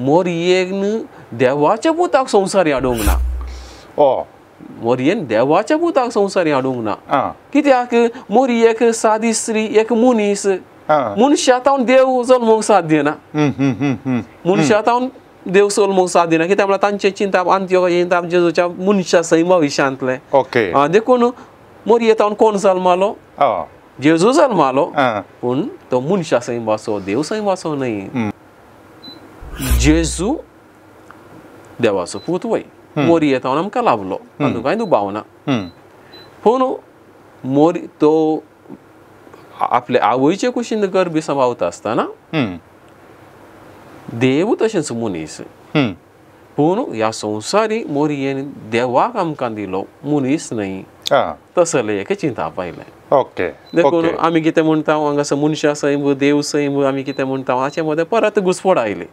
मोरयेन देवाच्या पुताक संवसारी हाडूंक ना. मोरयेन देवाच्या पुताक संवसारी हाडूंक ना. कित्याक मोरी एक सादी स्त्री, एक मनीस, मनशा तावन देव जल्मूंक साध्य ना, मनशा तावन देव जल्मूंक साध्य ना. कित्याक म्हळ्यार तांचें चिंताप आंत्योकाचें चिंताप जेजूच्या मनशा सैमा विशांतलें. देखून मोरये तावन कोण जल्मालो? जेजू जल्मालो, पूण तो मनशा सैमाचो, देव सैमाचो न्हय. जेजू देवाचो पूत वय, मोरये तावन आमकां लाभलो, तातूंत कांय दुबाव ना. पूण मोरी तो आपले आवयचे कुशीन गर्भी सांबाळता आसतना देव तशेंच मनीस, पूण ह्या संवसारी मोरयेन देवाक आमकां दिलो, मनीस न्हय. तसलें एक चिंताप आयलें. देखून आमी कितें म्हणटा हांगासर मनशां सैम देव सैम आमी कितें म्हणटा हाचे मदें परत घुस्पड आयली,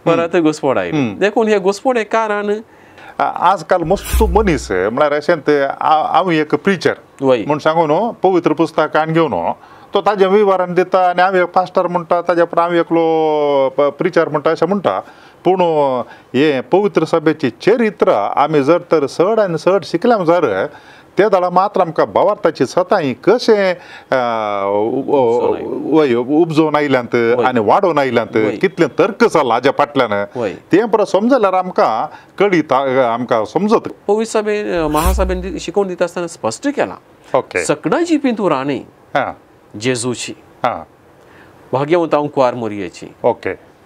परत घुस्पड आयली. देखून हे घुस्पडे कारण आजकाल मस्त मनीस म्हळ्यार अशें हांव एक प्रिचर म्हूण सांगून पवित्र पुस्तकान घेवन तो ताजें विवरण दिता आनी हांव एक पास्टर म्हणटा, ताज्या उपरांत हांव एकलो प्रिचर म्हणटा अशें म्हणटा. पूण हें पवित्र सभेची चरित्र आमी जर तर चड आनी चड शिकल्या जर ते दळा मात्र आमकां भावार्थाची सतां ही कशें उपजोवन आयल्यांत आनी वाडोवन आयल्यांत, कितलें तर्क चल्ला हाज्या फाटल्यान तें परत समजल्यार आमकां कळीत, आमकां समजत. पवित्र सभेन महासभेन शिकोवन दिता आसतना स्पश्ट केलां, सगळ्यांची पिंतुरां न्ही जेजूची, भाग्यवंत कुंवार मोरयेची,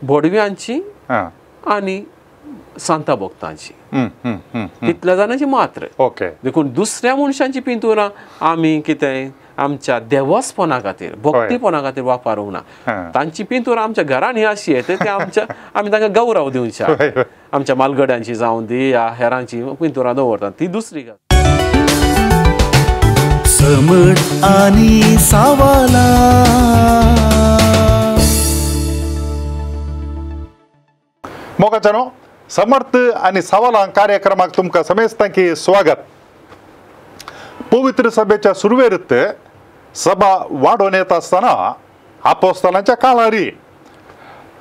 भोडव्यांची आनी सांता भक्तांची, तितल्या जाणांची मात्र. देखून दुसऱ्या मनशांची पिंतुरां आमी कितें आमच्या देवसपणा खातीर, भक्तीपणा खातीर वापरूंक ना. तांची पिंतुरां आमच्या घरान ही अशी येता ते आमच्या आमी तांकां गौरव दिवच्या, आमच्या मालगड्यांची जावं दी या हेरांची पिंतुरां दवरतात, ती दुसरी गजाल. समट आनी सावाला मोगाच्यानो, समर्थ आनी सवालां कार्यक्रमाक तुमकां समेस्तांकी स्वागत. पवित्र सभेच्या सुरवेरत सभा वाडोवन येता आसतना आपोस्तलांच्या काळारी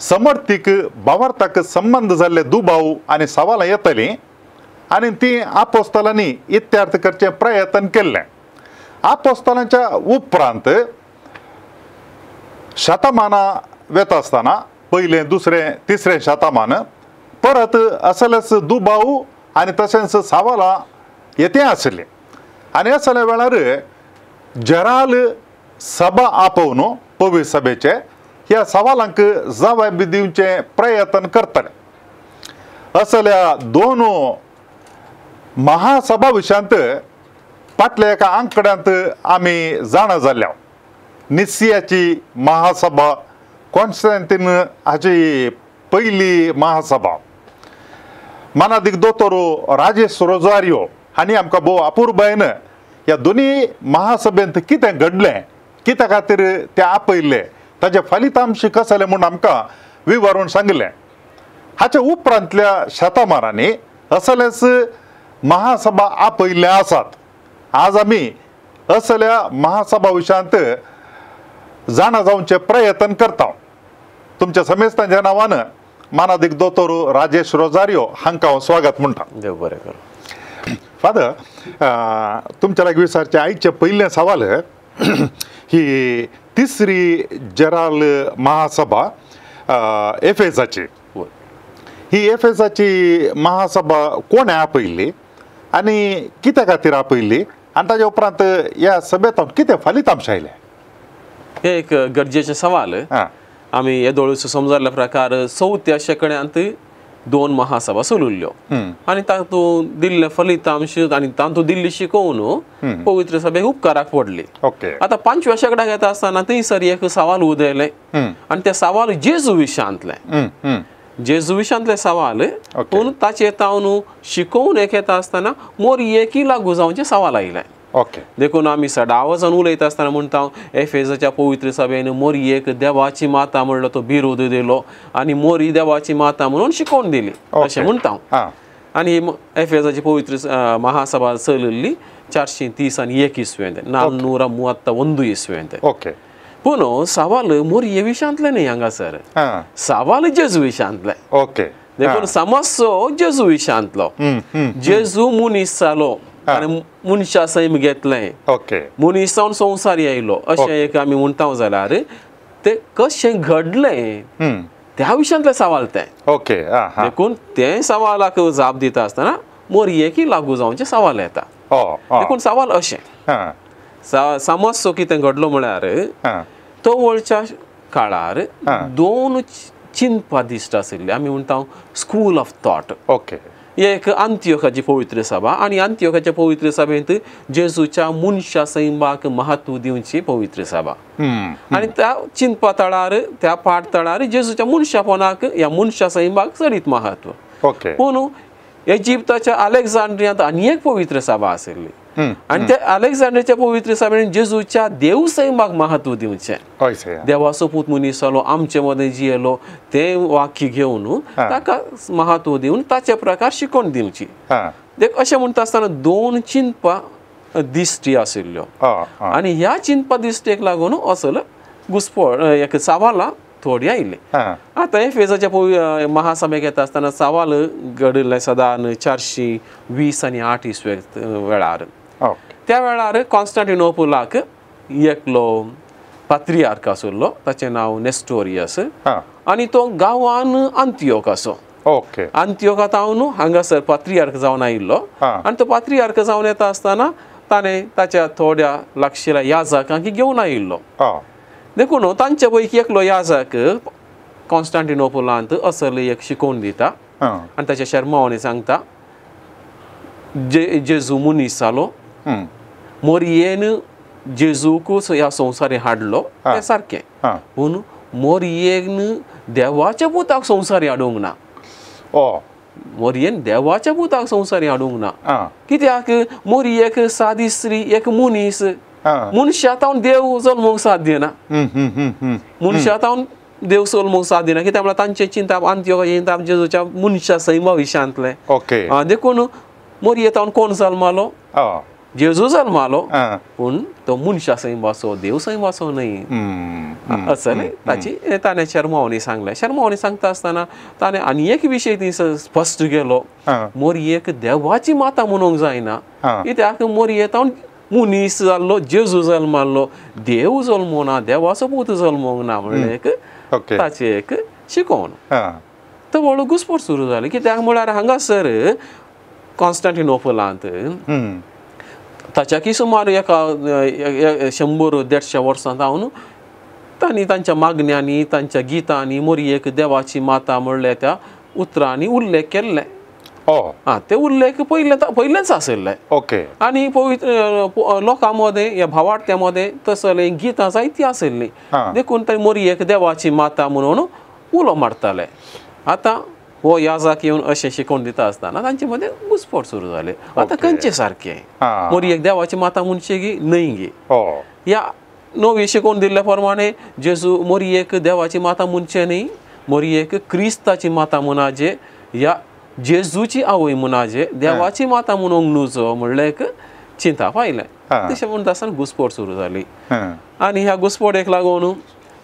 समर्थीक भावार्थाक संबंद जाल्ले दुबाव आनी सवालां येतालीं आनी ती आपोस्तलांनी इत्यार्थ करचें प्रयत्न केल्लें. आपोस्तलांच्या उपरांत शतमानां वेता आसतना पयलें, दुसरें, तिसरें शतमान परत असलेच दुबाव आनी तशेंच सवालां येते आशिल्लीं आनी असल्या वेळार जराल सभा आपोवन पवित्र सभेचे ह्या सवालांक जबाब दिवचें प्रयत्न करतले. असल्या दोन महासभा विशयांत फाटल्या एका आंकड्यांत आमी जाणा जाल्या. निसियाची महासभा, कॉन्स्टँटीन हाची पयली महासभा, मानादीक दोतोर राजेश रोजारियो हांणी आमकां भोव अपुरबायेन ह्या दोनूय महासभेंत कितें घडलें, कित्या खातीर ते आपयल्ले, ताजे फलितांश कसले म्हूण आमकां विवरून सांगलें. हाच्या उपरांतल्या शतमानांनी असलेच महासभा आपयल्ले आसात. आज आमी असल्या महासभा विशयांत जाणा जावचे प्रयत्न करता. तुमच्या समेस्तांच्या नांवान मानादीक दोतोर राजेश रोजारियो हांकां हांव स्वागत म्हणटा. देव बरें करूं. फादर, तुमच्या लागीं विचारचें आयचें पयलें सवाल ही तिसरी जराल महासभा एफेसाची, ही एफेसाची महासभा कोणें आपयल्ली आनी कित्या खातीर आपयल्ली आनी ताज्या उपरांत ह्या सभेंत कितें फलितांश आयलें? हें एक गरजेचें सवाल. आमी येदोळूच समजल्ल्या प्रकार चवथ्या शेंकड्यांत दोन महासभा चलयल्ल्यो आनी तातूंत दिल्ले फलितांश आनी तातूंत दिल्ली शिकोवन पवित्र सभेक उपकाराक पडली. आतां पांचव्या शेंकड्याक येता आसतना थंयसर एक सवाल उदयलें आनी तें सवाल जेजू विशयांतलें, जेजू विशयांतलें सवाल, पूण ताचें तावन शिकोवन एक येता आसतना मोरयेकी लागू जावचें सवाल आयलें. देखून आमी सदावजान उलयता आसतना म्हणटा एफेसाच्या पवित्र सभेन मोरयेक देवाची माता म्हणलो तो बिरोध दिलो आनी मोरी देवाची माता म्हणून शिकोवन दिली अशें म्हणटा. आनी एफेसाची पवित्र महासभा चलयल्ली 431 इस्वेंत, 431 इस्वेंत. पूण सवाल मोरये विशांतलें न्ही हांगासर, सवाल जेजू विशांतलें. ओके, देखून समजचो जेजू विशांतलो. जेजू मनीस जालो आनी मनशा सैम घेतलें, मनीस जावन संवसार आयलो अशें एक आमी म्हणटा जाल्यार तें कशें घडलें त्या विशयांतलें सवाल तें. ओके, देखून तें सवालाक जाप दिता आसतना मोरयेकी लागू जावचें सवाल येता. देखून सवाल अशें समजचो कितें घडलो म्हळ्यार तो वळच्या काळार दोन चिंतपा दिश्ट आशिल्ली. आमी म्हणटा स्कूल ऑफ थॉट. ओके, एक अंत्योखाची पवित्र सभा आनी अंत्योखाच्या पवित्र सभेंत जेजूच्या मनशा सैमाक महत्व दिवची पवित्र सभा. आनी त्या चिंतपा तळार त्या पाठ तळार जेजूच्या मनशापणाक ह्या मनशा सैमाक चडीत महत्व. ओके, पूण इजिप्ताच्या अलेक्झांड्रियांत आनी एक पवित्र सभा आशिल्ली आनी त्या अलेक्झांड्रियाच्या पवित्र सभेन जेजूच्या देव सैमाक महत्व दिवचें. देवाचो पूत मनीस जालो आमचे मदें जियेलो तें वाक्य घेवन ताका महत्व दिवन ताचे प्रकार शिकोवन दिवची. देख अशें म्हणटा आसतना दोन चिंतपा दिश्टी आशिल्ल्यो आनी ह्या चिंतपा दिश्टेक लागून असलो घुसपड एक सवालां थोडी आयली. आतां एफेजाच्या महासभेक येता आसतना सवाल घडिल्लें सदान 420 आनी 8 इसवे वेळार. त्या वेळार कॉन्स्टंटिनोपलाक एकलो पात्रियार्क आशिल्लो, ताचें नांव नेस्टोरियस आनी तो गांवान अंत्योक आसो. ओके, अंत्योका तावन हांगासर पात्रियार्क जावन आयिल्लो आनी तो पात्रियार्क जावन येता आसतना ताणें ताच्या थोड्या लागशिल्ल्या याजकांक घेवन आयिल्लो. देखून तांचे पैकी एकलो याजक कॉन्स्टंटिनोपलांत असले एक शिकोवन दिता आनी ताच्या शर्मावानी सांगता जेजू मनीस जालो, मोरयेन जेजूक ह्या संवसारी हाडलो तें सारकें, पूण मोरयेन देवाच्या पुताक संवसारी हाडूंक ना. मोरयेन देवाच्या पुताक संवसारी हाडूंक ना. कित्याक मोरयेक सादी स्त्री एक मनीस, मनशा तावन देव जल्मूंक साध्य ना, मनशा तावन देव जल्मूंक साध्य ना. कित्याक म्हळ्यार तांचें चिंताप अंत्योखाचें चिंताप जेजूच्या मनशा सैमा विशांतलें. ओके, देखून मोरये तावन कोण जल्मालो? जेजू जल्मालो, पूण तो मनशा सैमाचो देव सैमाचो न्हय असलें ताची ताणें शर्मावणी सांगलें. शर्मावणी सांगता आसतना ताणें आनी एक विशय थंय स्पश्ट केलो, मोरयेक देवाची माता म्हणूंक जायना, कित्याक मोरये तावन मनीस जाल्लो जेजू जल्माल्लो, देव जल्मोंक ना, देवाचो पूत जल्मोंक ना म्हणलें एक ताचें एक शिकोवण. तो व्हडलो घुसपट सुरू जाली. कित्याक म्हळ्यार हांगासर कॉन्स्टंटिनोपलांत ताच्याकी सुमार एका 100-150 वर्सां जावन तांणी तांच्या मागण्यांनी तांच्या गितांनी मोरयेक देवाची माता म्हणल्या त्या उतरांनी उल्लेख केल्ले. आं, ते उल्लेख पयलेच आशिल्ले. ओके, आनी पवित्र लोकां मदें ह्या भावार्थ्यां मदें तसले गितां जायतीं आशिल्लीं. देखून ते मोरयेक देवाची माता म्हणून उलो मारताले. आतां हो याजाक येवन अशें शिकोवन दिता आसतना तांचे मदें घुसपट सुरू जाले. आतां खंयचें सारकें मोरयेक देवाची माता म्हणचें गी न्हय गी? ह्या नवी शिकोवन दिल्ल्या प्रमाणे जेजू मोरयेक देवाची माता म्हणचें न्हय, मोरयेक क्रिस्ताची माता म्हणाजे ह्या जेजूची आवय म्हणाजे, देवाची माता म्हणूंक नुजो म्हणलें एक चिंताप आयलें. तशें म्हणटा आसतना घुसपट सुरू जाली आनी ह्या घुसपटेक लागून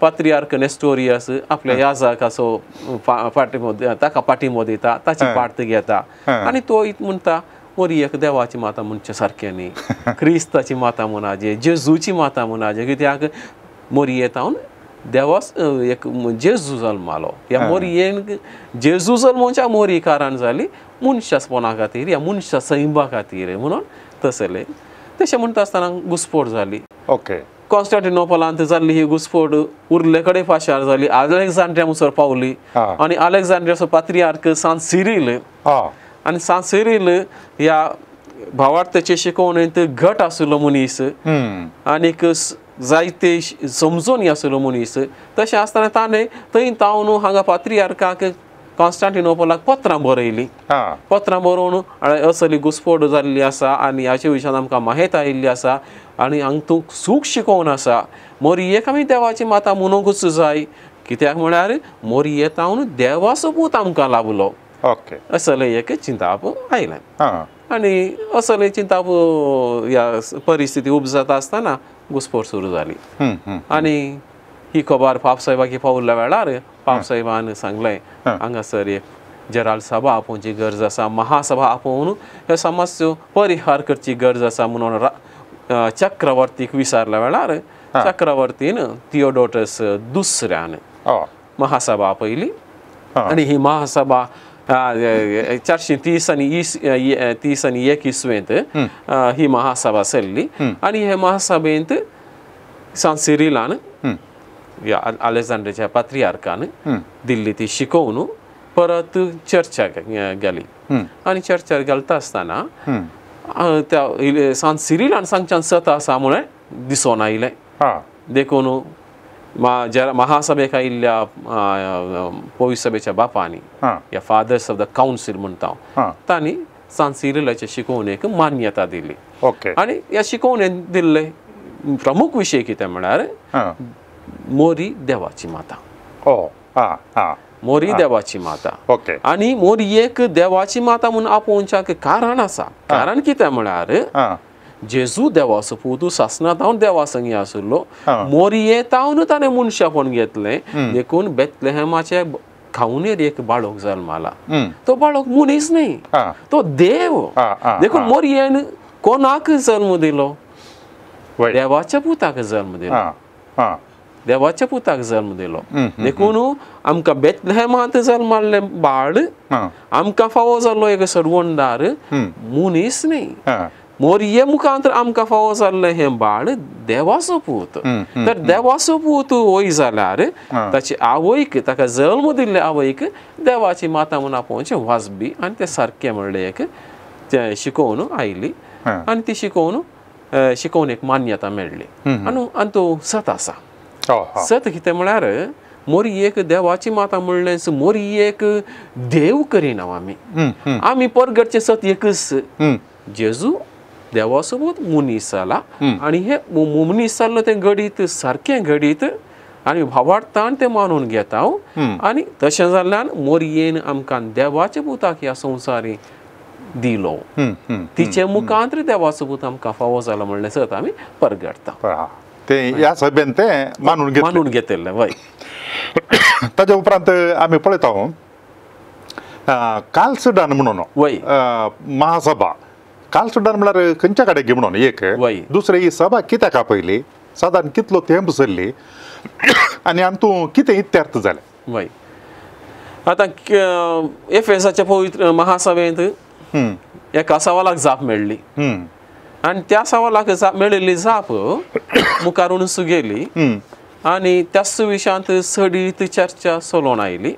पात्रियार्क नेस्टोरियस आपल्या याजकाचो पाठिंबो ताका पाठिंबो दिता, ताची पार्ट घेता आनी तो म्हणटा मोरयेक देवाची माता म्हणचें सारकें न्ही, क्रिस्ताची माता म्हणाजे, जेजूची माता म्हणाजे. कित्याक मोरये तावन देवास एक जेजू जल्मालो, ह्या मोरयेन जेजू जल्मोच्या मोरी कारण जाली मनशापणा खातीर ह्या मनशा सैमा खातीर म्हणून तसलें. तशें म्हणटा आसतना घुसपट जाली. ओके, कॉन्स्टंटिनोपलांत जाल्ली ही घुसपट उरले कडेन फाशार जाली, अलेक्झांड्रिया मुसर पावली आनी अलेक्झांड्रियाचो पात्रियार्क सांत सिरील आनी सांत सिरील ह्या भावार्थाचे शिकोवणेंत घट आशिल्लो मनीस आनीक जायते समजून आशिल्लो मनीस. तशें आसतना ताणें थंय तावन हांगा पात्रियार्काक कॉन्स्टंटिनोपलाक पत्रां बरयलीं. पत्रां बरोवन असली घुसपट जाल्ली आसा आनी हाचे विशयान आमकां माहिती आयिल्ली आसा आनी हांगा तूं सूख शिकोवन आसा, मोरयेक आमी देवाची माता म्हणूंकच जाय, कित्याक म्हळ्यार मोरये तावन देवाचो पूत आमकां लाभलो. ओके, असलें एक चिंताप आयलें आनी असलें चिंताप ह्या परिस्थिती उपजता आसतना घुसपट सुरू जाली आनी ही खबर पापसाहेबाक पावल्या वेळार पापसाहेबान सांगलें हांगासर एक जराल सभा आपोवची गरज आसा, महासभा आपोवन ह्यो समस्यो परिहार करची गरज आसा म्हणून चक्रवर्तीक विचारल्या वेळार चक्रवर्तीन थियोडोटस दुसऱ्यान महासभा आपयली आनी ही महासभा 430 आनी 31 इसवेंत ही महासभा चल्ली आनी हे महासभेंत सांत सिरिलान अलेक्झांड्रियाच्या पात्रियार्कान दिल्ली ती शिकोवन परत चर्चा गेली आनी चर्चा घालता आसतना त्या सांत सिरिलान सांगच्यान सत आसा म्हणून दिसून आयलें. देखून महासभेक आयिल्ल्या पवित्र सभेच्या बापांनी या फादर्स ऑफ the council म्हणटा तांणी सांत सिरिलाचे शिकोवणेक मान्यता दिली. आनी ह्या शिकोवणेन दिल्ले प्रमुख विशय कितें म्हळ्यार मोरी देवाची माता, मोरी देवाची माता. आनी मोरयेक देवाची माता म्हणून आपोवच्याक कारण आसा. कारण कितें म्हळ्यार जेजू देवाचो पूत सासना तावन देवा संगी आशिल्लो, मोरये तावन ताणें मनशापण घेतलें, देखून बेतलेहमाचे खावनेर एक बाळक जल्माला, तो बाळक मनीस न्ही, तो देव. देखून मोरयेन कोणाक जल्म दिलो? देवाच्या पुताक जल्म दिलो, देवाच्या पुताक जल्म दिलो. देखून आमकां बेतलेहमांत जल्माल्लें बाळ आमकां फावो जाल्लो एक सरवणदार मनीस न्ही, मोरये मुखांत आमकां फावो जाल्लें हें बाळ देवाचो पूत. तर देवाचो पूत वय जाल्यार ताची आवयक, ताका जल्म दिल्ले आवयक देवाची माता म्हणून आपोवचें वाजबी आनी तें सारकें म्हणलें एक तें शिकोवन आयली आनी ती शिकोवन शिकोवणेक मान्यता मेळ्ळी. आनी आनी तो सत आसा. सत कितें म्हळ्यार मोरयेक देवाची माता म्हणलेंच मोरयेक देव करिना आमी, आमी परगटचें सत एकच, जेजू देवासोबत मनीस जाला आनी हे मनीस जाल्लो तें घडीत सारकें घडीत आनी भावार्थान तें मानून घेता. आनी तशें जाल्ल्यान मोरयेन आमकां देवाच्या पुताक ह्या संवसारी दिलो, तिचे मुखांत देवाचो पूत आमकां फावो जालो म्हणलें सत आमी परगटता. ते ह्या सभेन तें मानून मानून घेतिल्लें. वय. ताच्या उपरांत आमी पळयता कालसुडान म्हणून वय महासभा. कालसुडान म्हळ्यार खंयच्या कडेन म्हणून एक, दुसरें ही सभा कित्याक आपयली, सादारण कितलो तेंप चल्ली आनी हातूंत कितें इत्यर्थ जालें? वय. आतां एफेसाच्या पवित्र महासभेंत एका सवालाक जाप मेळ्ळी आनी त्या सवालाक जाप मेळिल्ली जाप मुखार उणसू गेली आनी त्याच विशयांत सडीत चर्चा चलोवन आयली.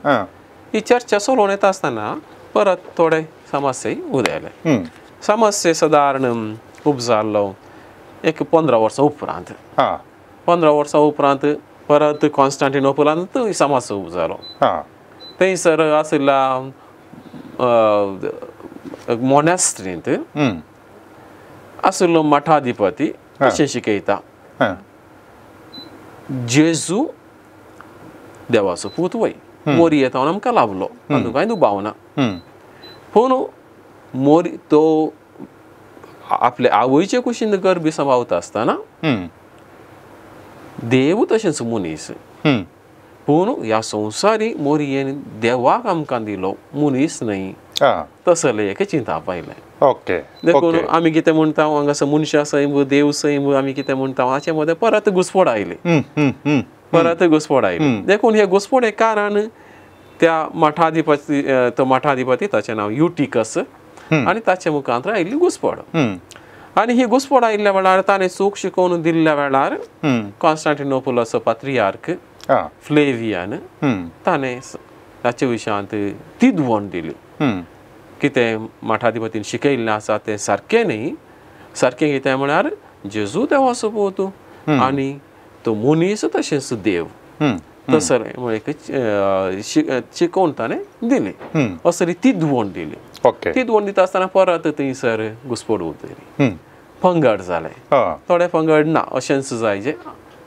ही चर्चा चलोवन येता आसतना परत थोडे समस्ये उदयले. समस्ये सादारण उपजाल्लो एक 15 वर्सां उपरांत, 15 वर्सां उपरांत परत कॉन्स्टांटिनोपलांत समस्या उपजालो. थंयसर आशिल्ल्या मोनास्ट्रींत आशिल्लो मठाधिपती अशें शिकयता, जेजू देवाचो पूत वय, मोरये तावन आमकां लाभलो, तातूंत कांय दुबाव ना, पूण मोरी तो आपले आवयचे कुशीन गर्भ सांबाळता आसतना देव तशेंच मनीस, पूण ह्या संवसारी मोरयेन देवाक आमकां दिलो, मनीस न्हय, तसलें एक चिंताप आयलें. देखून आमी कितें म्हणटा हांगासर मनशां सैम देव सैम आमी कितें म्हणटा हाचे मदें परत घुसपड आयली, परत घुसपड आयली. देखून हे घुसपडे कारण त्या मठाधिपती, तो मठाधिपती ताचें नांव युटिकस आनी ताचे मुखांत आयिल्ली घुसपड. आनी ही घुसपड आयिल्ल्या वेळार ताणें चूक शिकोवन दिल्ल्या वेळार कॉन्स्टांटिनोपलाचो पात्रियार्क फ्लेवियान ताणें ताचे विशयांत तिदवण दिली, कितें मठाधिपतीन शिकयल्लें आसा तें सारकें न्ही. सारकें कितें म्हळ्यार जेजू देवाचो पूत आनी तो मनीस तशेंच देव, तसलें म्हळ्यार एक शिकोवन ताणें दिली, असली तिदवण दिली. तिदवण दिता आसतना परत थंयसर घुसपड उरतली, पंगड जाले, थोडे पंगड ना अशेंच जाय जे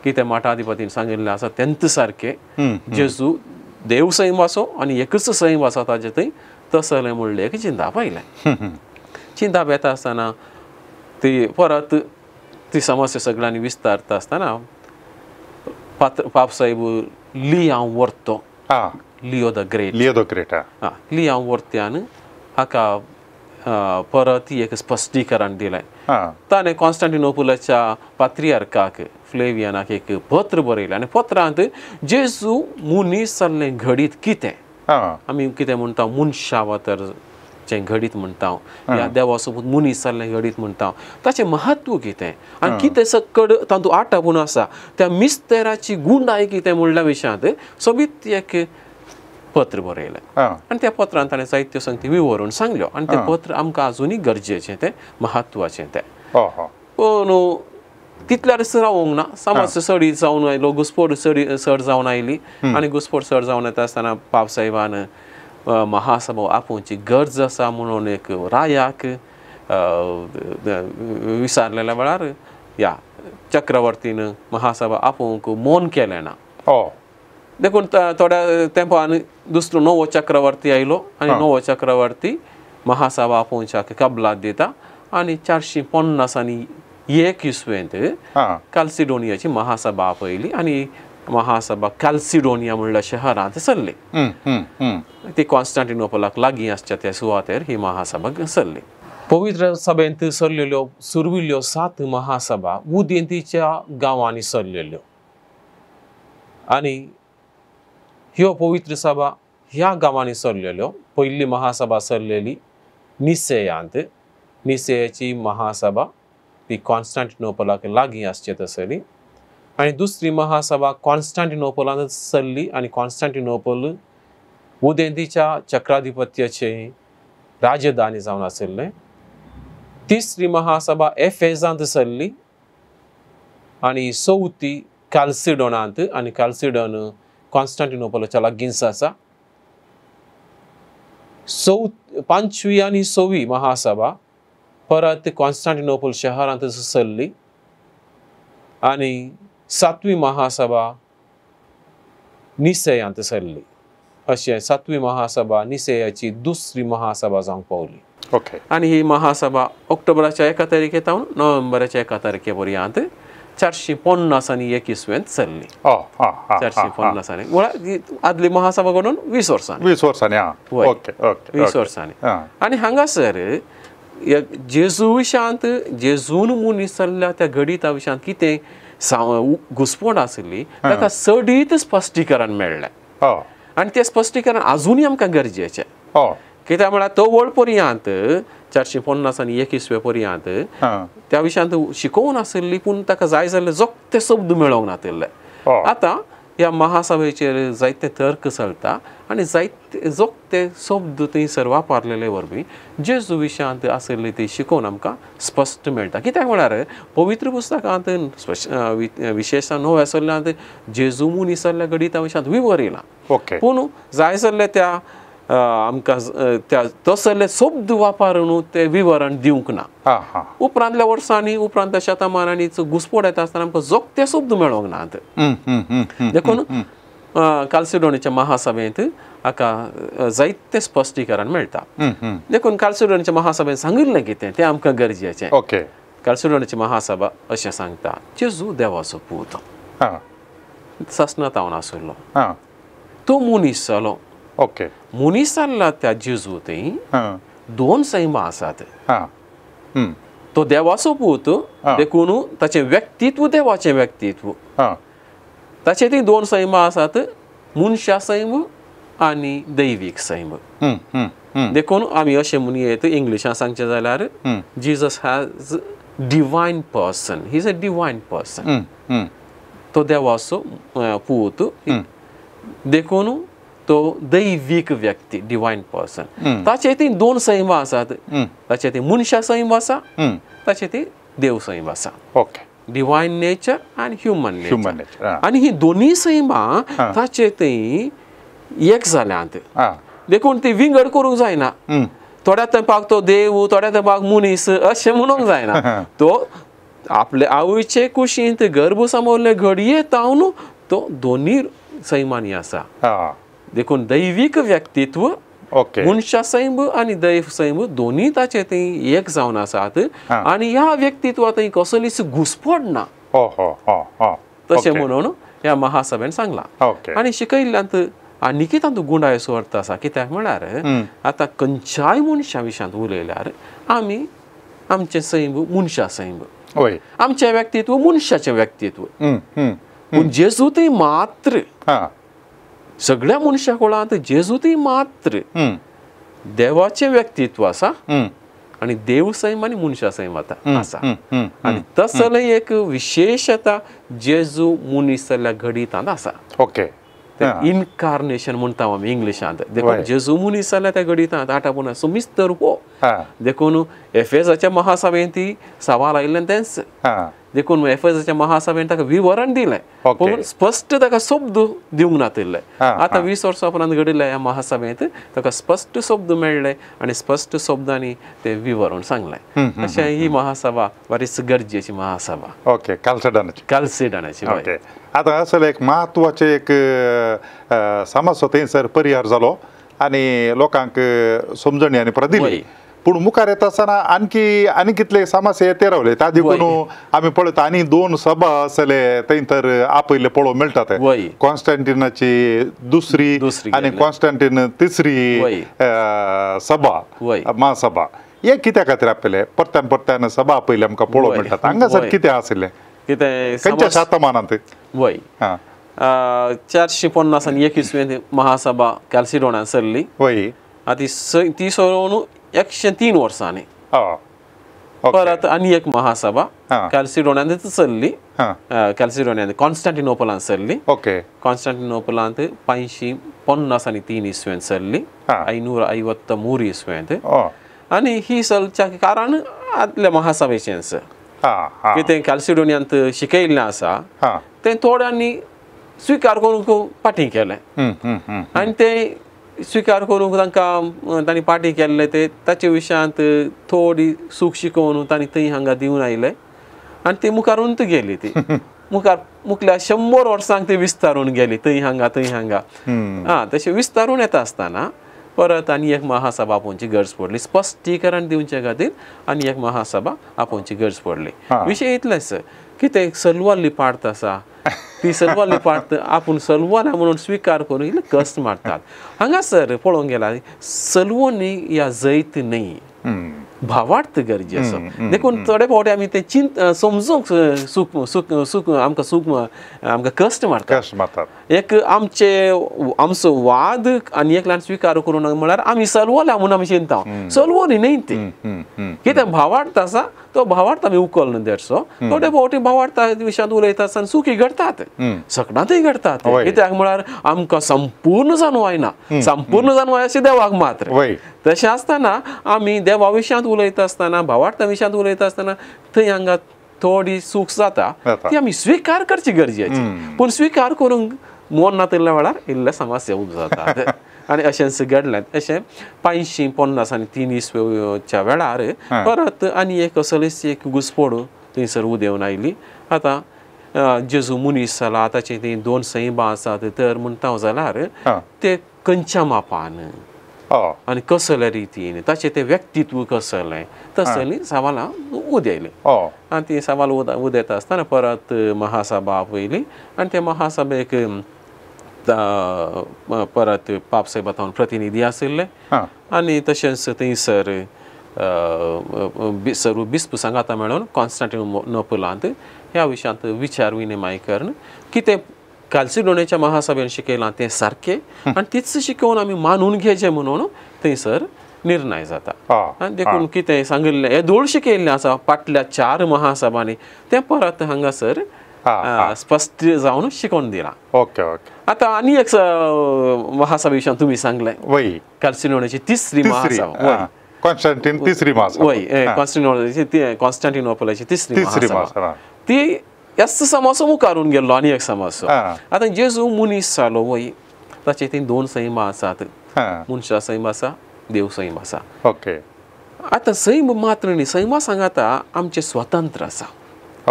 कितें मठाधिपतीन सांगिल्लें आसा तेंच सारकें, जेजू देव सैम आसो आनी एकच सैम आसा ताजे थंय, तसलें म्हणलें एक चिंताप आयलें. चिंताप येता आसतना ती परत ती समस्या सगळ्यांनी विस्तारता आसतना पापसाहेब लियांव वर्तो, Leo the great, Leo the great, लियांव वर्त्यान हाका परत एक स्पश्टीकरण दिलें. ताणें कॉन्स्टंटिनोपलाच्या पात्रियार्काक फ्लेवियनाक एक पत्र बरयलें आनी पत्रांत जेजू मनीस जाल्लें घडीत कितें, आमी कितें म्हणटा मनशावतारचें घडीत म्हणटा, ह्या देवाचो पूत मनीस जाल्लें घडीत म्हणटा, ताचें महत्व कितें आनी कितें सकड तातूंत आटापून आसा, त्या मिस्तेराची गुंडाय कितें म्हणल्या विशयांत सोबीत एक पत्र बरयलें. आनी त्या पत्रान ताणें जायत्यो संगती विवरून सांगल्यो आनी तें पत्र आमकां आजुनूय गरजेचें तें, म्हत्वाचें तें. पूण तितल्यारच रावूंक ना, समज सडी जावन आयलो, घुसपोड सडी चड जावन आयली आनी घुसपोड चड जावन येता आसतना पापसाहेबान महासभा आपोवची गरज आसा म्हणून एक रायाक विचारलेल्या वेळार ह्या चक्रवर्तीन महासभा आपोवंक मौन केलें ना. देखून थोड्या तेंपान दुसरो नवो चक्रवर्ती आयलो आनी नवो चक्रवर्ती महासभा आपोवच्याक कबलात दिता आनी 451 इसवेंत काल्सिडोनियाची महासभा आपयली आनी महासभा काल्सिडोनिया म्हणल्या शहरांत सरली. ती कॉन्स्टंटिनोपलाक लागीं आसच्या त्या सुवातेर ही महासभा सरली. पवित्र सभेंत सरलेल्यो सुरविल्ल्यो 7 महासभा उदेंतीच्या गांवांनी सरलेल्यो आनी ह्यो पवित्र सभा ह्या गांवांनी सरलेल्यो. पयली महासभा सरलेली निसेयांत, निसेयाची महासभा ती कॉन्स्टंटिनोपलाक लागीं आसचे तसली आनी दुसरी महासभा कॉन्स्टंटिनोपलांत सरली आनी कॉन्स्टंटिनोपल उदेंतीच्या चक्राधिपत्याचे राजधानी जावन आशिल्लें. तिसरी महासभा एफेजांत सरली आनी चवथी काल्सिडोनांत आनी काल्सिडोन कॉन्स्टंटिनोपलाच्या लागींच आसा. पांचवी आनी सवी महासभा परत कॉन्स्टंटिनोपल शहरांत सरली आनी सातवी महासभा निसेयांत सरली. अशें सातवी महासभा निसेयाची दुसरी महासभा जावंक पावली. ओके. आनी ही महासभा ऑक्टोबराच्या 1 तारखे तावन नोव्हेंबराच्या 1 तारखे पर्यंत 451 इसवेंत सरली. 450 म्हळ्यार आदली महासभा घडून 20 वर्सांनी, 20 वर्सांनी, ओके ओके, 20 वर्सांनी. आनी हांगासर जेजू विशयांत, जेजून मनीस जाल्ल्या त्या घडिता विशयांत कितें घुसपण आसली ताका चडीत स्पश्टीकरण मेळ्ळें आनी तें स्पश्टीकरण आजुनूय आमकां गरजेचें. कित्याक म्हळ्यार तवळ पर्यंत 451 इसवे पर्यंत त्या विशयांत शिकोवन आशिल्ली पूण ताका जाय जाल्ले जोगते शब्द मेळोंक नातिल्ले. आतां ह्या महासभेचेर जायते तर्क चलता आनी जायते जोगते शब्द थंयसर वापरलेले वरवीं जेजू विशयांत आशिल्ली ती शिकोवन आमकां स्पश्ट मेळटा. कित्याक म्हळ्यार पवित्र पुस्तकांत विशेश नव्या सल्ल्यांत जेजू मनीस जाल्ल्या घडिता विशयांत विवर येयला, पूण जाय जाल्ले त्या आमकां त्या तसले शब्द वापरून ते विवरण दिवंक ना. उपरांतल्या वर्सांनी, उपरांतल्या शतमानांनी घुसपोड येता आसतना आमकां जोगते शब्द मेळोंक नात. देखून काल्सिडोनीच्या महासभेंत हाका जायते स्पश्टीकरण मेळटा. देखून काल्सिडोनीच्या महासभेंत सांगिल्लें कितें तें आमकां गरजेचें. ओके. काल्सिडोनीची महासभा अशें सांगता, जेजू देवाचो पूत सासणांत आशिल्लो, तो मनीस जालो. ओके. मनीस जाल्ला त्या जेजू थंय 2 सैमां आसात. तो देवाचो पूत देखून ताचें व्यक्तित्व देवाचें व्यक्तित्व, ताचें ती 2 सैमां आसात, मनशा सैम आनी दैवीक सैम. देखून आमी अशें म्हणयेत इंग्लिशान सांगचें जाल्यार Jesus has divine person, he is a divine person. तो देवाचो पूत देखून तो दैवीक व्यक्ती, डिवायन पर्सन. ताचे ती 2 सैमां आसात, ताचे ती मनशा सैम आसा, ताचे ती देव सैम आसा. ओके. डिवायन नेचर आनी ह्युमन नेचर. आनी ही दोनूय सैमां ताचे थंय एक जाल्यांत, देखून ती विंगड करूंक जायना. थोड्या तेंपाक तो देव, थोड्या तेंपाक मनीस अशें म्हणूंक जायना. तो आपले आवयचे कुशींत गर्भ सांबाळ्ळे घडये तावन तो दोनूय सैमांनी आसा. देखून दैवीक व्यक्तित्व, मनशा सैम आनी दैव सैम दोनूय ताचे थंय एक जावन आसात आनी ह्या व्यक्तित्वांत थंय कसलीच घुसपड ना. तशें म्हणून ह्या महासभेन सांगलां. आनी शिकयल्ल्यांत आनीकय तातूंत गुंडायसो अर्थ आसा. कित्याक म्हळ्यार आतां खंयच्याय मनशा विशयांत उलयल्यार आमी आमचें सैम मनशा सैम, आमचें व्यक्तित्व मनशाचें व्यक्तित्व, पूण जेजूतय मात्र सगळ्या मनशा कुळांत जेजूतय मात्र देवाचें व्यक्तित्व आसा आनी देव सैम आनी मनशा सैम आतां आसा. आनी तसलें एक विशेशता जेजू मनीस जाल्ल्या घडितांत आसा. ओके, इनकार्नेशन म्हणटा आमी इंग्लिशांत. देखून जेजू मनीस जाल्या त्या घडितांत आटा पुना सुमिस्तर हो. देखून एफेजाच्या महासभेन ती सवाल आयिल्लें तेंच. देखून एफेजाच्या महासभेन ताका विवरण दिलें, पूण स्पश्ट ताका शब्द दिवंक नातिल्ले. आतां 20 वर्सां उपरांत घडिल्ल्या ह्या महासभेंत ताका स्पश्ट शब्द मेळ्ळे आनी स्पश्ट शब्दांनी ते विवरण सांगलें. अशें ही महासभा बरीच गरजेची महासभा. ओके, काल्सेडनाची. काल्सेडनाची. ओके, आतां असले एक म्हत्वाचें एक समस्या थंयसर परिहार जालो आनी लोकांक समजणी आनी प्रदिली. पूण मुखार येता आसतना आणखी आनी कितले समस्या येते रावले त्या देखून आमी पळयता आनी 2 सभा आसले थंय तर आपयल्ले पळोवंक मेळटात. कॉन्स्टंटिनाची दुसरी आनी कॉन्स्टंटीन तिसरी सभा महासभा. हे कित्या खातीर आपयले? परत्यान परत्यान सभा आपयले आमकां पळोवंक मेळटात. हांगासर कितें आशिल्लें कितें खंयच्या शतमानांत? वय, 450 आनी 1 इसवेंत महासभा कॅल्सिडोनान सरली. वय, आतां ती सरून 103 वर्सांनी परत आनी एक महासभा कॅल्सिडोनांत चल्ली. कॅल्सिडोनांत कॉन्स्टंटिनोपलांत सरली. ओके, कॉन्स्टंटिनोपलांत 553 इसवेंत सरली, 553 इसवेंत. आनी ही चलच्या कारण आदल्या महासभेचेंच कितें कॅल्सिडोनियांत शिकयल्लें आसा तें थोड्यांनी स्विकार करूंक फाटीं केलें आनी तें स्विकार करूंक तांकां तांणी पाटी केल्ले ते ताचे विशयांत थोडी सूख शिकोवन तांणी थंय हांगा दिवन आयले आनी ती मुखारून गेली. ती मुखार मुखल्या 100 वर्सांक ती विस्तारून गेली थंय हांगा थंय हांगा. आं, तशें विस्तारून येता आसतना परत आनी एक महासभा आपोवची गरज पडली. स्पश्टीकरण दिवचे खातीर आनी एक महासभा आपोवची गरज पडली. विशय इतलेंच कितें सलवारली पार्ट आसा ती सलवारली पार्ट आपूण सलवाना म्हणून स्विकार करून इल्ले कश्ट मारतात. हांगासर पळोवंक गेल्यार सलवणी ह्या जैत न्हय, भावार्थ गरजेचो. देखून थोडे फावटी आमी ते चिंत समजूंक सूख सूख सूख आमकां सूख आमकां कश्ट मारतात. एक आमचे आमचो वाद आनी एकल्यान स्विकार करूं नाका म्हळ्यार आमी सलवल्या म्हणून आमी चिंता. सलवणी न्हय ती, कितें भावार्थ आसा तो भावार्थ आमी उखलना देडसो. थोडे फावटी भावार्था विशयांत उलयता आसतना चुकी घडटात, सगळ्यांतूय घडटात. कित्याक म्हळ्यार आमकां संपूर्ण जाणवाय ना, संपूर्ण जाणवाय अशी देवाक मात्र. तशें आसतना आमी देवा विशयांत उलयता आसतना भावार्था विशयांत उलयता आसतना थंय हांगा थोडी चूक जाता ती आमी स्विकार करची गरजेची. पूण स्विकार करूंक मन नातिल्ल्या वेळार इल्ले समस्या उबो जातात. आनी अशेंच घडलें. अशें 550 आनी 3 इसवेच्या वेळार परत आनी एक असलीच एक घुसपड थंयसर उदेवन आयली. आतां जेजू मनीस जाला ताचे तीं 2 सैबां आसात तर म्हणटा जाल्यार ते खंयच्या मापान आनी कसले रितीन ताचें तें व्यक्तित्व कसलें तसलीं सवालां उदयलीं. आनी ती सवाल उदयता आसतना परत महासभा आपयली आनी ते महासभेक परत पापसाहेबा थावन प्रतिनिधी आशिल्ले आनी तशेंच थंयसर सर्व बिस्प सांगाता मेळून कॉन्स्टंटिनोपलांत ह्या विशयांत विचार विनिमय करून कितें काल्सिडोनेच्या महासभेन शिकयलां तें सारकें आनी तीच शिकोवन आमी मानून घेवचें म्हणून थंयसर निर्णय जाता. आनी देखून कितें सांगिल्लें हें शिकयल्लें आसा फाटल्या 4 महासभांनी तें परत हांगासर स्पश्ट जावन शिकोवन दिलां. Okay okay. आतां आनी एक महासभे विशयान तुमी सांगलें काल्सिडोनेची तिसरी महासभा, कॉन्स्टंटीन तिसरी महासभा, वय कॉन्स्टंटिनोपलाची तिसरी महासभा ती ह्याच समासो मुखारून गेल्लो आनी एक समासो. आतां जेजू मनीस जालो वय ताचे ती 2 सैमां आसात, मनशा सैम आसा, देव सैम आसा. ओके. आतां सैम मात्र न्ही, सैमा सांगाता आमचें स्वतंत्र आसा.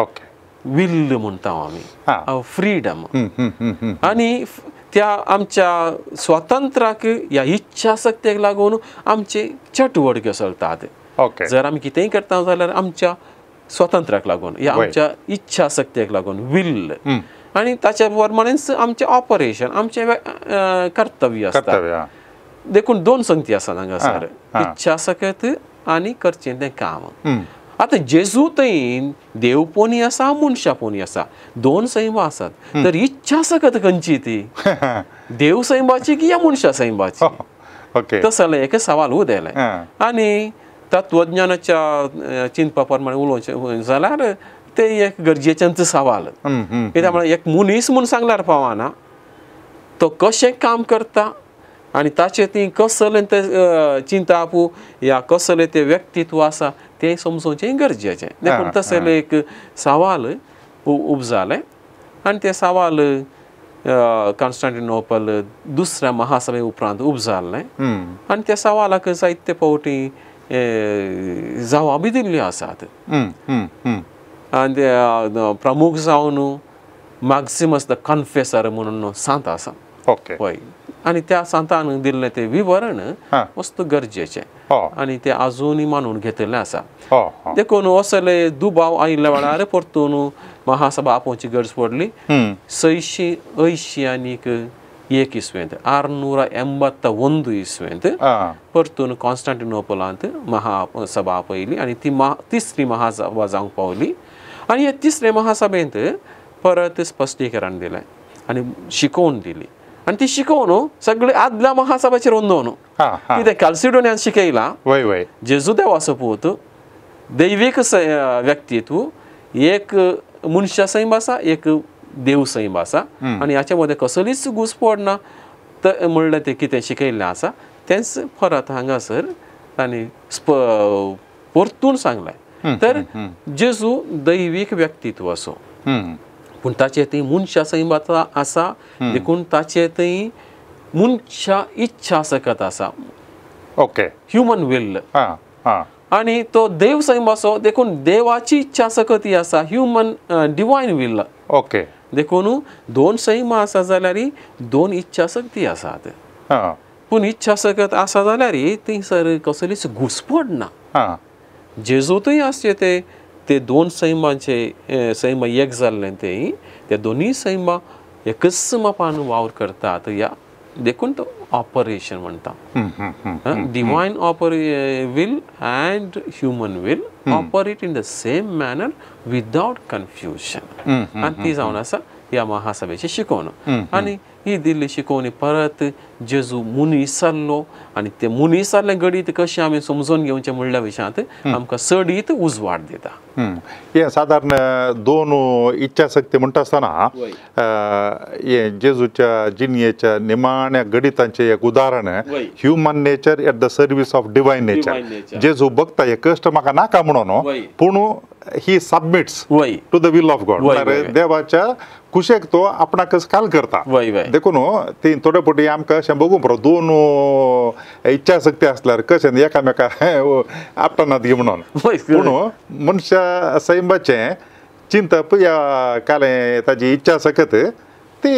ओके. विल्ल म्हणटा आमी, फ्रीडम. आनी त्या आमच्या स्वातंत्र्याक ह्या इच्छा शक्तीक लागून आमचे चटवडक्यो चलतात. ओके. जर आमी कितेंय करता जाल्यार आमच्या स्वातंत्र्याक लागून या आमच्या इच्छा शक्तीक लागून विल्ल. आनी ताच्या प्रमाणेच आमचें ऑपरेशन आमचें कर्तव्य आसता. देखून दोन संगती आसात हांगासर, इच्छा सकत आनी करचें तें काम. आतां जेजू थंय देवपोनी आसा मनशापोनी आसा, दोन सैमां आसात. तर इच्छा सकत खंयची ती, देव सैमाची की या मनशा सैमाची? तसलें एक सवाल उदेलें. आनी तत्वज्ञानाच्या चिंतपा प्रमाणे उलोवचें जाल्यार तें एक गरजेचेंच सवाल. कित्याक म्हळ्यार एक मनीस म्हूण सांगल्यार पावना, तो कशें काम करता आनी ताचें ती कसलें तें चिंताप या कसलें तें व्यक्तित्व आसा तें समजोवचें गरजेचें. देखून तसलें एक सवाल उपजालें आनी तें सवाल कॉन्स्टांटिनोपल दुसऱ्या महासभे उपरांत उपजालें आनी त्या सवालाक जायते फावटी जवाबी दिल्ल्यो आसात. आनी प्रमुख जावन मॅक्सिमस the कन्फेसर म्हणून सांत आसा. हय, आनी त्या सांतान दिल्लें तें विवरण वस्तू गरजेचें आनी तें आजुनूय मानून घेतिल्लें आसा. देखून असले दुबाव आयिल्ल्या वेळार परतून महासभा आपोवची गरज पडली. 681 इस्वेंत, 681 इस्वेंत परतून कॉन्स्टांटिनोपलांत महासभा आपयली आनी ती तिसरी महासभा जावंक पावली. आनी हे तिसरे महासभेंत परत स्पश्टीकरण दिलें आनी शिकोवन दिली. आनी ती शिकोवन सगळे आदल्या महासभेचेर अंदोवन कितें कॅल्सिडोनियान शिकयलां, जेजू देवाचो पूत, दैवीक व्यक्तित्व, एक मनशा सैम आसा एक देव सैम आसा आनी हाच्या मदें कसलीच घुसपड ना म्हणलें तें कितें शिकयल्लें आसा तेंच परत हांगासर तांणी परतून सांगलें. तर जेजू दैवीक व्यक्तित्व असो, पूण ताचे थंय मनशा सैम आसा, देखून ताचे थंय मनशा इच्छा सकत आसा, ओके, ह्युमन will. आनी तो देव सैम आसो, देखून देवाची इच्छा सकत ही आसा, ह्युमन डिवायन will. Okay, देखून दोन सैमां आसा जाल्यार दोन इच्छा शक्ती आसात, पूण इच्छा सकत आसा जाल्यार थंयसर कसलीच घुसपड ना. जेजूतूय आसचे ते ते दोन सैमांचे सैमा एक जाल्लें ते ते दोनूय सैमां एकच मापान वावर करतात या देखून तो ऑपरेशन म्हणटा. Divine will and human will operate in the same manner without confusion. आनी ती जावन आसा ह्या महासभेची शिकवण. आनी ही दिल्ली शिकवणी परत जेजू मनीस जाल्लो आनी ते मनीस जाल्लें घडीत कशें आमी समजून घेवचें म्हणल्या विशयांत आमकां चडीत उजवाड दिता. हें सादारण दोन इच्छा शक्ती म्हणटा आसतना हें जेजूच्या जिणयेच्या निमाण्या घडितांचें एक उदाहरण, human nature at the service of divine nature. जेजू बघता हे कश्ट म्हाका नाका म्हणून, पूण he submits to the will of God, म्हळ्यार देवाच्या कुशेक तो आपणाकच काल करता. देखून ती थोडे फावटी आमकां अशें बघूंक पुरो, दोन इच्छा शक्ती आसल्यार कशें एकामेका आपटनात गी म्हणून, पूण मनशा सैमाचें चिंतप ह्या कालें ताजी इच्छा शकत ती